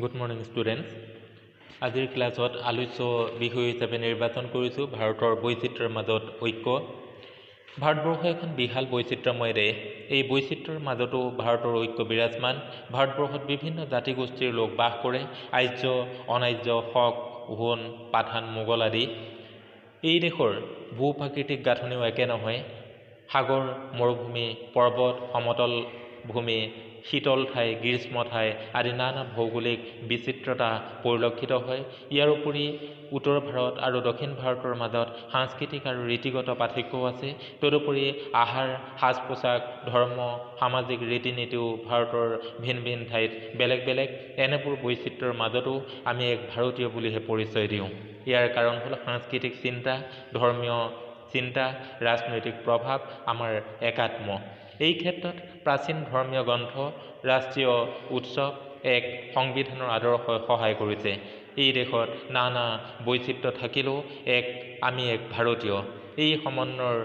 Good morning students. আজিৰ ক্লাছত আলোচ্য বিষয় হিচাপে নিৰ্বাচন কৰিছোঁ ভাৰতৰ বৈচিত্ৰ্যৰ মাজত ঐক্য। ভাৰতবৰ্ষ এখন বিশাল বৈচিত্ৰ্যময় দেশ। এই বৈচিত্ৰ্যৰ মাজতো ভাৰতৰ ঐক্য বিৰাজমান। ভাৰতবৰ্ষত বিভিন্ন জাতি গোষ্ঠীৰ লোক বাস কৰে। আৰ্য, অনাৰ্য, শক, হুন, পাঠান, মোগল আদি। এই দেশৰ ভূ প্ৰাকৃতিক গাঁথনিও একে নহয়। সাগৰ, মৰুভূমি, পৰ্বত, সমতল ভূমি, শীতল ঠাই, গ্ৰীষ্ম ঠাই আদি নানা ভৌগোলিক বিচিত্ৰতা পৰিলক্ষিত হয়। ইয়াৰ উপৰি উত্তৰ ভাৰত আৰু দক্ষিণ ভাৰতৰ মাজত সাংস্কৃতিক আৰু ৰীতিগত পাৰ্থক্যও আছে। তদুপৰি আহাৰ, সাজ পোছাক, ধৰ্ম, সামাজিক ৰীতি নীতিও ভাৰতৰ ভিন ভিন ঠাইত বেলেগ বেলেগ। এনেবোৰ বৈচিত্ৰ্যৰ মাজতো আমি এক ভাৰতীয় বুলিহে পৰিচয় দিওঁ। ইয়াৰ কাৰণ হ'ল সাংস্কৃতিক চিন্তা, ধৰ্মীয় চিন্তা, ৰাজনৈতিক প্ৰভাৱ আমাৰ একাত্ম। এই ক্ষেত্ৰত প্ৰাচীন ধৰ্মীয় গ্ৰন্থ, ৰাষ্ট্ৰীয় উৎসৱ, এক সংবিধানৰ আদৰ্শই সহায় কৰিছে। এই দেশত নানা বৈচিত্ৰ্য থাকিলেও আমি এক ভাৰতীয়। এই সমন্বয়ৰ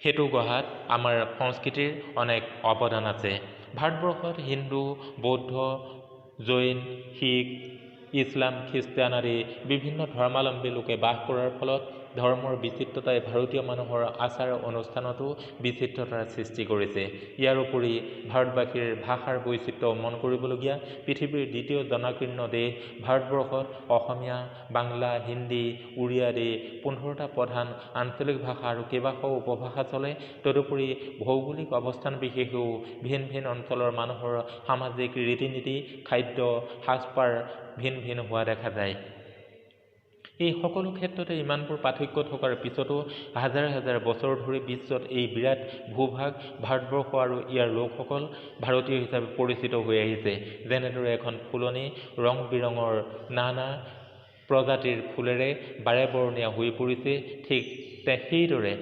সেতু গঢ়াত আমাৰ সংস্কৃতিৰ অনেক অৱদান আছে। ভাৰতবৰ্ষত হিন্দু, বৌদ্ধ, জৈন, শিখ, ইছলাম, খ্ৰীষ্টান আদি বিভিন্ন ধৰ্মাৱলম্বী লোকে বাস কৰাৰ ফলত ধৰ্মৰ বিচিত্ৰতাই ভাৰতীয় মানুহৰ আচাৰ অনুষ্ঠানতো বিচিত্ৰতাৰ সৃষ্টি কৰিছে। ইয়াৰ উপৰি ভাৰতবাসীৰ ভাষাৰ বৈচিত্ৰ্য মন কৰিবলগীয়া। পৃথিৱীৰ দ্বিতীয় জনাকীৰ্ণ দেশ ভাৰতবৰ্ষত অসমীয়া, বাংলা, হিন্দী, উড়িয়া আদি 15টা প্ৰধান আঞ্চলিক ভাষা আৰু কেইবাশ উপভাষা চলে। তদুপৰি ভৌগোলিক অৱস্থান বিশেষেও ভিন ভিন অঞ্চলৰ মানুহৰ সামাজিক ৰীতি নীতি, খাদ্য, সাজপাৰ ভিন ভিন হোৱা দেখা যায়। এই সকলো ক্ষেত্ৰতে ইমানবোৰ পাৰ্থক্য থকাৰ পিছতো হাজাৰ হাজাৰ বছৰ ধৰি বিশ্বত এই বিৰাট ভূভাগ ভাৰতবৰ্ষ আৰু ইয়াৰ লোকসকল ভাৰতীয় হিচাপে পৰিচিত হৈ আহিছে। যেনেদৰে এখন ফুলনি ৰং বিৰঙৰ নানা প্ৰজাতিৰ ফুলেৰে বাৰেবৰণীয়া হৈ পৰিছে, ঠিক সেইদৰে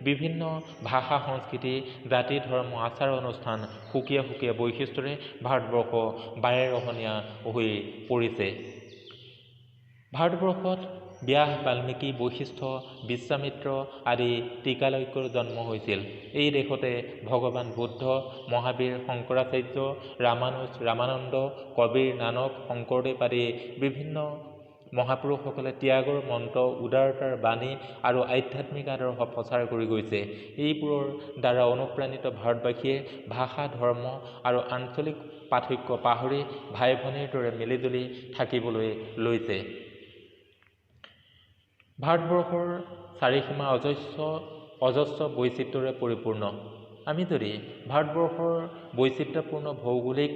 বিভিন্ন ভাষা, সংস্কৃতি, জাতি, ধৰ্ম, আচাৰ অনুষ্ঠান সুকীয়া সুকীয়া বৈশিষ্ট্যৰে ভাৰতবৰ্ষ বাৰেৰহণীয়া হৈ পৰিছে। ভাৰতবৰ্ষত ব্যাস, বাল্মীকি, বশিষ্ঠ, বিশ্বামিত্ৰ আদি ত্ৰিকালজ্ঞৰ জন্ম হৈছিল। এই দেশতে ভগৱান বুদ্ধ, মহাবীৰ, শংকৰাচাৰ্য, ৰামানুজ, ৰামানন্দ, কবীৰ, নানক, শংকৰদেৱ আদি বিভিন্ন মহাপুৰুষসকলে ত্যাগৰ মন্ত্ৰ, উদাৰতাৰ বাণী আৰু আধ্যাত্মিক আদৰ্শ প্ৰচাৰ কৰি গৈছে। এইবোৰৰ দ্বাৰা অনুপ্ৰাণিত ভাৰতবাসীয়ে ভাষা, ধৰ্ম আৰু আঞ্চলিক পাৰ্থক্য পাহৰি ভাই ভনীৰ দৰে মিলিজুলি থাকিবলৈ লৈছে। ভাৰতবৰ্ষৰ চাৰিসীমা অজস্ৰ বৈচিত্ৰ্যৰে পৰিপূৰ্ণ। আমি যদি ভাৰতবৰ্ষৰ বৈচিত্ৰ্যপূৰ্ণ ভৌগোলিক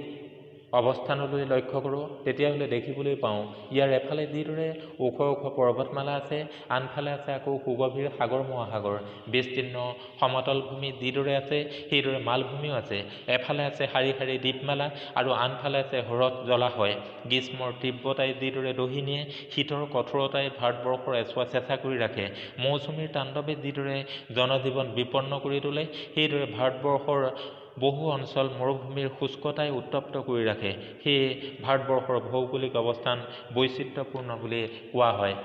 অৱস্থানলৈ লক্ষ্য কৰোঁ, তেতিয়াহ'লে দেখিবলৈ পাওঁ ইয়াৰ এফালে যিদৰে ওখ ওখ পৰ্বতমালা আছে, আনফালে আছে আকৌ সুগভীৰ সাগৰ মহাসাগৰ। বিস্তীৰ্ণ সমতল ভূমি যিদৰে আছে, সেইদৰে মালভূমিও আছে। এফালে আছে শাৰী শাৰী দ্বীপমালা আৰু আনফালে আছে হ্ৰদ, জলাশয়। গ্ৰীষ্মৰ তীব্ৰতাই যিদৰে দহি নিয়ে, শীতৰ কঠোৰতাই ভাৰতবৰ্ষৰ এছোৱা চেঁচা কৰি ৰাখে। মৌচুমীৰ তাণ্ডৱে যিদৰে জনজীৱন বিপন্ন কৰি তোলে, সেইদৰে ভাৰতবৰ্ষৰ বহু অঞ্চল মৰুভূমিৰ শুষ্কতাই উত্তপ্ত কৰি ৰাখে। সেয়ে ভাৰতবৰ্ষৰ ভৌগোলিক অৱস্থান বৈচিত্ৰ্যপূৰ্ণ বুলি কোৱা হয়।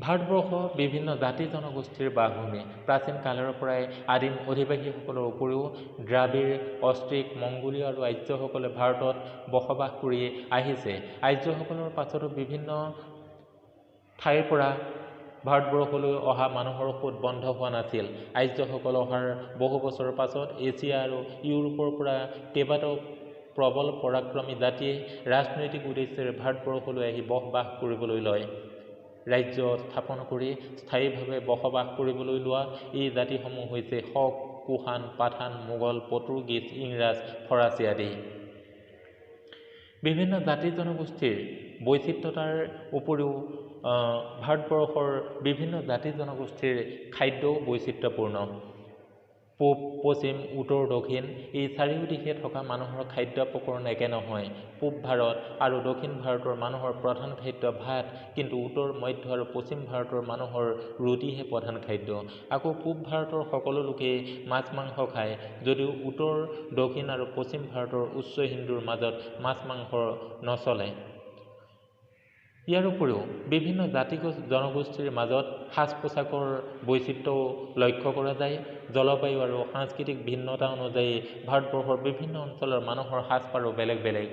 ভাৰতবৰ্ষ বিভিন্ন জাতি জনগোষ্ঠীৰ বাসভূমি। প্ৰাচীন কালৰ পৰাই আদিম অধিবাসীসকলৰ উপৰিও দ্ৰাবিড়, অষ্ট্ৰিক, মংগোলীয় আৰু আৰ্যসকলে ভাৰতত বসবাস কৰি আহিছে। আৰ্যসকলৰ পাছতো বিভিন্ন ঠাইৰ পৰা ভাৰতবৰ্ষলৈ অহা মানুহৰ সোঁত বন্ধ হোৱা নাছিল। আৰ্যসকল অহাৰ বহু বছৰৰ পাছত এছিয়া আৰু ইউৰোপৰ পৰা কেইবাটাও প্ৰবল পৰাক্ৰমী জাতিয়ে ৰাজনৈতিক উদ্দেশ্যেৰে ভাৰতবৰ্ষলৈ আহি বসবাস কৰিবলৈ লয়। ৰাজ্য স্থাপন কৰি স্থায়ীভাৱে বসবাস কৰিবলৈ লোৱা এই জাতিসমূহ হৈছে শক, কুষাণ, পাঠান, মোগল, পৰ্তুগীজ, ইংৰাজ, ফৰাচী আদি। বিভিন্ন জাতি জনগোষ্ঠীৰ বৈচিত্ৰতাৰ উপৰিও ভাৰতবৰ্ষৰ বিভিন্ন জাতি জনগোষ্ঠীৰ খাদ্যও বৈচিত্ৰ্যপূৰ্ণ। পূব, পশ্চিম, উত্তৰ, দক্ষিণ এই চাৰিও দিশে থকা মানুহৰ খাদ্য প্ৰকৰণ একে নহয়। পূব ভাৰত আৰু দক্ষিণ ভাৰতৰ মানুহৰ প্ৰধান খাদ্য ভাত, কিন্তু উত্তৰ, মধ্য আৰু পশ্চিম ভাৰতৰ মানুহৰ ৰুটিহে প্ৰধান খাদ্য। আকৌ পূব ভাৰতৰ সকলো লোকেই মাছ মাংস খায়, যদিও উত্তৰ, দক্ষিণ আৰু পশ্চিম ভাৰতৰ উচ্চ হিন্দুৰ মাজত মাছ মাংস নচলে। ইয়াৰ উপৰিও বিভিন্ন জাতি জনগোষ্ঠীৰ মাজত সাজ পোছাকৰ বৈচিত্ৰ্যও লক্ষ্য কৰা যায়। জলবায়ু আৰু সাংস্কৃতিক ভিন্নতা অনুযায়ী ভাৰতবৰ্ষৰ বিভিন্ন অঞ্চলৰ মানুহৰ সাজপাৰো বেলেগ বেলেগ।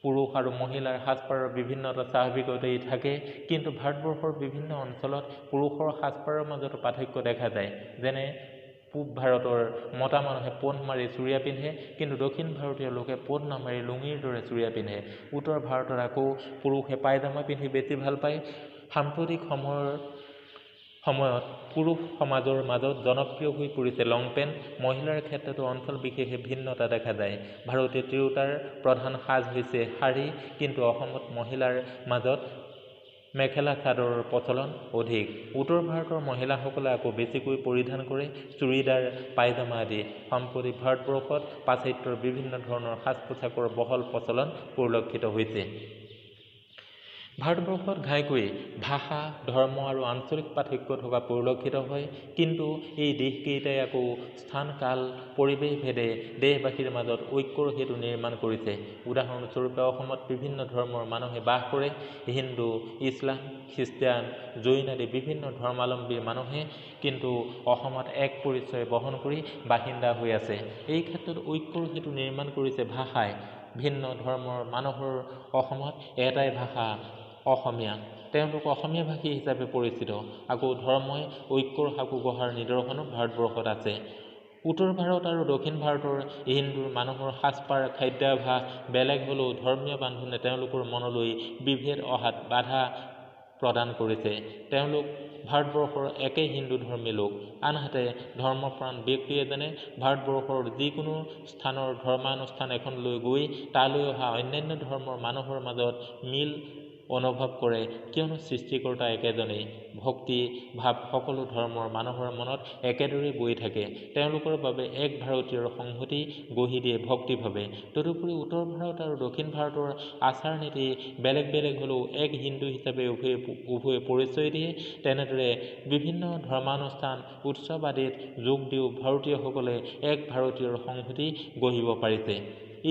পুৰুষ আৰু মহিলাৰ সাজপাৰৰ বিভিন্নতা স্বাভাৱিকতেই থাকে, কিন্তু ভাৰতবৰ্ষৰ বিভিন্ন অঞ্চলত পুৰুষৰ সাজপাৰৰ মাজতো পাৰ্থক্য দেখা যায়। যেনে পূব ভাৰতৰ মতা মানুহে পোন মাৰি চুৰিয়া পিন্ধে, কিন্তু দক্ষিণ ভাৰতীয় লোকে পোন নামাৰি লুঙিৰ দৰে চুৰিয়া পিন্ধে। উত্তৰ ভাৰতত আকৌ পুৰুষে পায়জামা পিন্ধি বেছি ভাল পায়। সাম্প্ৰতিক সময়ত পুৰুষ সমাজৰ মাজত জনপ্ৰিয় হৈ পৰিছে লং পেণ্ট। মহিলাৰ ক্ষেত্ৰতো অঞ্চল বিশেষে ভিন্নতা দেখা যায়। ভাৰতীয় তিৰোতাৰ প্ৰধান সাজ হৈছে শাৰী, কিন্তু অসমত মহিলাৰ মাজত মেখেলা চাদৰৰ প্ৰচলন অধিক। উত্তৰ ভাৰতৰ মহিলাসকলে আকৌ বেছিকৈ পৰিধান কৰে চুৰিদাৰ, পায়জামা আদি। সম্প্ৰতি ভাৰতবৰ্ষত পাশ্চাত্যৰ বিভিন্ন ধৰণৰ সাজ পোছাকৰ বহল প্ৰচলন পৰিলক্ষিত হৈছে। ভাৰতবৰ্ষত ঘাইকৈ ভাষা, ধৰ্ম আৰু আঞ্চলিক পাৰ্থক্য থকা পৰিলক্ষিত হয়, কিন্তু এই দিশকেইটাই আকৌ স্থান, কাল, পৰিৱেশ ভেদে দেশবাসীৰ মাজত ঐক্যৰ সেতু নিৰ্মাণ কৰিছে। উদাহৰণস্বৰূপে অসমত বিভিন্ন ধৰ্মৰ মানুহে বাস কৰে। হিন্দু, ইছলাম, খ্ৰীষ্টান, জৈন আদি বিভিন্ন ধৰ্মাৱলম্বীৰ মানুহে কিন্তু অসমত এক পৰিচয় বহন কৰি বাসিন্দা হৈ আছে। এই ক্ষেত্ৰত ঐক্যৰ সেতু নিৰ্মাণ কৰিছে ভাষাই। ভিন্ন ধৰ্মৰ মানুহৰ অসমত এটাই ভাষা, অসমীয়া। তেওঁলোক অসমীয়া ভাষী হিচাপে পৰিচিত। আকৌ ধৰ্মই ঐক্যৰ সাঁকো গঢ়াৰ নিদৰ্শনো ভাৰতবৰ্ষত আছে। উত্তৰ ভাৰত আৰু দক্ষিণ ভাৰতৰ হিন্দুৰ মানুহৰ সাজপাৰ, খাদ্যাভ্যাস বেলেগ হ'লেও ধৰ্মীয় বান্ধোনে তেওঁলোকৰ মনলৈ বিভেদ অহাত বাধা প্ৰদান কৰিছে। তেওঁলোক ভাৰতবৰ্ষৰ একে হিন্দু ধৰ্মী লোক। আনহাতে ধৰ্মপ্ৰাণ ব্যক্তি এজনে ভাৰতবৰ্ষৰ যিকোনো স্থানৰ ধৰ্মানুষ্ঠান এখনলৈ গৈ তালৈ অহা অন্যান্য ধৰ্মৰ মানুহৰ মাজত মিল অনুভৱ কৰে, কিয়নো সৃষ্টিকৰ্তা একেজনেই। ভক্তি ভাৱ সকলো ধৰ্মৰ মানুহৰ মনত একেদৰেই বৈ থাকে। তেওঁলোকৰ বাবে এক ভাৰতীয়ৰ সংহতি গঢ়ি দিয়ে ভক্তিভাৱে। তদুপৰি উত্তৰ ভাৰত আৰু দক্ষিণ ভাৰতৰ আচাৰ নীতি বেলেগ বেলেগ হ'লেও এক হিন্দু হিচাপে উভয়ে পৰিচয় দিয়ে। তেনেদৰে বিভিন্ন ধৰ্মানুষ্ঠান, উৎসৱ আদিত যোগ দিও ভাৰতীয়সকলে এক ভাৰতীয়ৰ সংহতি গঢ়িব পাৰিছে।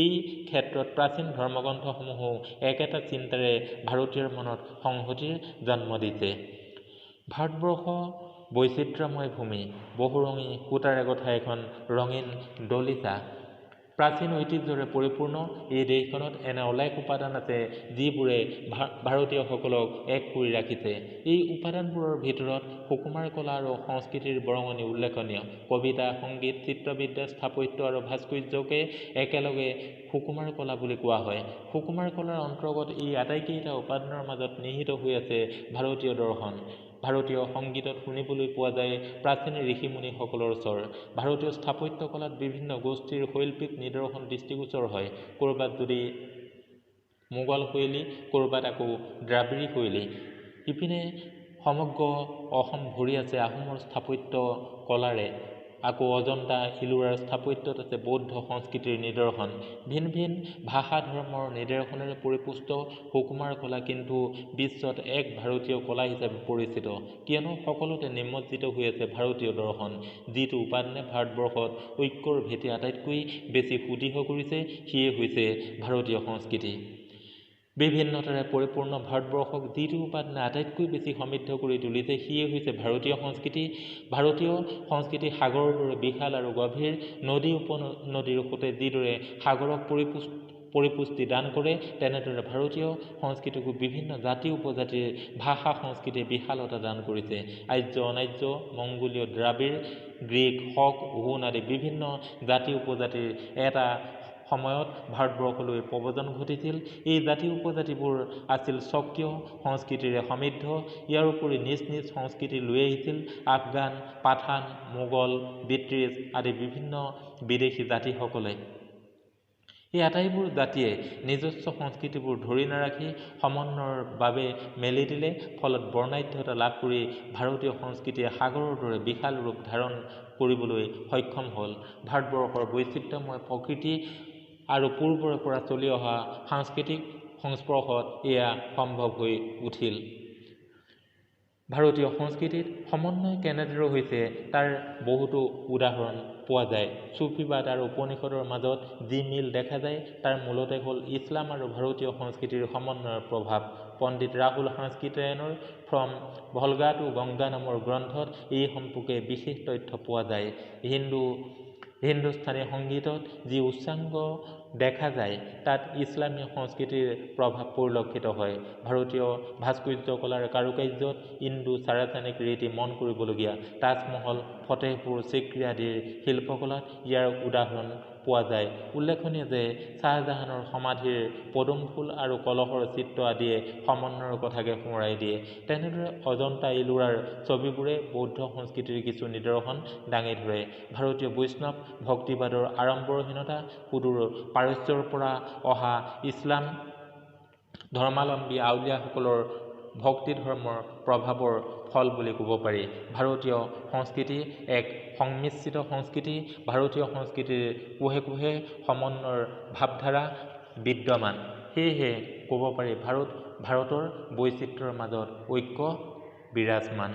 এই ক্ষেত্ৰত প্ৰাচীন ধৰ্মগ্ৰন্থসমূহো একেটা চিন্তাৰে ভাৰতীয়ৰ মনত সংহতিৰ জন্ম দিছে। ভাৰতবৰ্ষ বৈচিত্ৰ্যময় ভূমি, বহুৰঙী সূতাৰে গঠা এখন ৰঙীন দলিচা। প্ৰাচীন ঐতিহ্যৰে পৰিপূৰ্ণ এই দেশখনত এনে অলেখ উপাদান আছে যিবোৰে ভাৰতীয়সকলক এক কৰি ৰাখিছে। এই উপাদানবোৰৰ ভিতৰত সুকুমাৰ কলা আৰু সংস্কৃতিৰ বৰঙণি উল্লেখনীয়। কবিতা, সংগীত, চিত্ৰবিদ্যা, স্থাপত্য আৰু ভাস্কৰ্যকে একেলগে সুকুমাৰ কলা বুলি কোৱা হয়। সুকুমাৰ কলাৰ অন্তৰ্গত এই আটাইকেইটা উপাদানৰ মাজত নিহিত হৈ আছে ভাৰতীয় দৰ্শন। ভাৰতীয় সংগীতত শুনিবলৈ পোৱা যায় প্ৰাচীন ঋষিমুনিসকলৰ স্বৰ। ভাৰতীয় স্থাপত্য কলাত বিভিন্ন গোষ্ঠীৰ শৈল্পিক নিদৰ্শন দৃষ্টিগোচৰ হয়। ক'ৰবাত যদি মোগল শৈলী, ক'ৰবাত আকৌ দ্ৰাবিড়ী শৈলী। ইপিনে সমগ্ৰ অসম ভৰি আছে আহোমৰ স্থাপত্য কলাৰে। আকৌ অজন্তা, ইলোৰাৰ স্থাপত্যত আছে বৌদ্ধ সংস্কৃতিৰ নিদৰ্শন। ভিন ভিন ভাষা, ধৰ্মৰ নিদৰ্শনেৰে পৰিপুষ্ট সুকুমাৰ কলা কিন্তু বিশ্বত এক ভাৰতীয় কলা হিচাপে পৰিচিত, কিয়নো সকলোতে নিমজ্জিত হৈ আছে ভাৰতীয় দৰ্শন। যিটো উপাদানে ভাৰতবৰ্ষত ঐক্যৰ ভেটি আটাইতকৈ বেছি সুদৃঢ় কৰিছে, সিয়ে হৈছে ভাৰতীয় সংস্কৃতি। বিভিন্নতাৰে পৰিপূৰ্ণ ভাৰতবৰ্ষক যিটো উপাদানে আটাইতকৈ বেছি সমৃদ্ধ কৰি তুলিছে, সিয়ে হৈছে ভাৰতীয় সংস্কৃতি। ভাৰতীয় সংস্কৃতি সাগৰৰ দৰে বিশাল আৰু গভীৰ। নদী উপনদীৰ সোঁতে যিদৰে সাগৰক পৰিপুষ্টি দান কৰে, তেনেদৰে ভাৰতীয় সংস্কৃতিকো বিভিন্ন জাতি উপজাতিৰ ভাষা সংস্কৃতিয়ে বিশালতা দান কৰিছে। আৰ্য, অনাৰ্য, মংগোলীয়, দ্ৰাবিড়, গ্ৰীক, শক, হুন আদি বিভিন্ন জাতি উপজাতিৰ এটা সময়ত ভাৰতবৰ্ষলৈ প্ৰব্ৰজন ঘটিছিল। এই জাতি উপজাতিবোৰ আছিল স্বকীয় সংস্কৃতিৰে সমৃদ্ধ। ইয়াৰ উপৰি নিজ নিজ সংস্কৃতি লৈ আহিছিল আফগান, পাঠান, মোগল, ব্ৰিটিছ আদি বিভিন্ন বিদেশী জাতিসকলে। এই আটাইবোৰ জাতিয়ে নিজস্ব সংস্কৃতিবোৰ ধৰি নাৰাখি সমন্বয়ৰ বাবে মেলি দিলে। ফলত বৰ্ণাঢ্যতা লাভ কৰি ভাৰতীয় সংস্কৃতিয়ে সাগৰৰ দৰে বিশাল ৰূপ ধাৰণ কৰিবলৈ সক্ষম হ'ল। ভাৰতবৰ্ষৰ বৈচিত্ৰ্যময় প্ৰকৃতি আৰু পূৰ্বৰে পৰা চলি অহা সাংস্কৃতিক সংস্পৰ্শত এয়া সম্ভৱ হৈ উঠিল। ভাৰতীয় সংস্কৃতিত সমন্বয় কেনেদৰে হৈছে তাৰ বহুতো উদাহৰণ পোৱা যায়। চুফীবাদ আৰু উপনিষদৰ মাজত যি মিল দেখা যায়, তাৰ মূলতে হ'ল ইছলাম আৰু ভাৰতীয় সংস্কৃতিৰ সমন্বয়ৰ প্ৰভাৱ। পণ্ডিত ৰাহুল সাংস্কৃতায়নৰ ফ্ৰম ভলগা টু গংগা নামৰ গ্ৰন্থত এই সম্পৰ্কে বিশেষ তথ্য পোৱা যায়। হিন্দুস্থানী সংগীতত যি উচ্চাংগ দেখা যায়, তাত ইছলামীয় সংস্কৃতিৰ প্ৰভাৱ পৰিলক্ষিত হয়। ভাৰতীয় ভাস্কৰ্য কলাৰ কাৰুকাৰ্যত ইণ্ডো চাৰাচেনিক ৰীতি মন কৰিবলগীয়া। তাজমহল, ফতেহপুৰ চিক্ৰী আদিৰ শিল্পকলাত ইয়াৰ উদাহৰণ পোৱা যায়। উল্লেখনীয় যে শ্বাহজাহানৰ সমাধিৰ পদুম ফুল আৰু কলহৰ চিত্ৰ আদিয়ে সমন্বয়ৰ কথাকে সোঁৱৰাই দিয়ে। তেনেদৰে অজন্তা ইলোৰাৰ ছবিবোৰে বৌদ্ধ সংস্কৃতিৰ কিছু নিদৰ্শন দাঙি ধৰে। ভাৰতীয় বৈষ্ণৱ ভক্তিবাদৰ আড়ম্বৰহীনতা সুদূৰ পাৰস্যৰ পৰা অহা ইছলাম ধৰ্মাৱলম্বী আউলীয়াসকলৰ ভক্তি ধৰ্মৰ প্ৰভাৱৰ ফল বুলি ক'ব পাৰি। ভাৰতীয় সংস্কৃতি এক সংমিশ্ৰিত সংস্কৃতি। ভাৰতীয় সংস্কৃতিৰ কোষে কোষে সমন্বয়ৰ ভাৱধাৰা বিদ্যমান। সেয়েহে ক'ব পাৰি, ভাৰতৰ বৈচিত্ৰ্যৰ মাজত ঐক্য বিৰাজমান।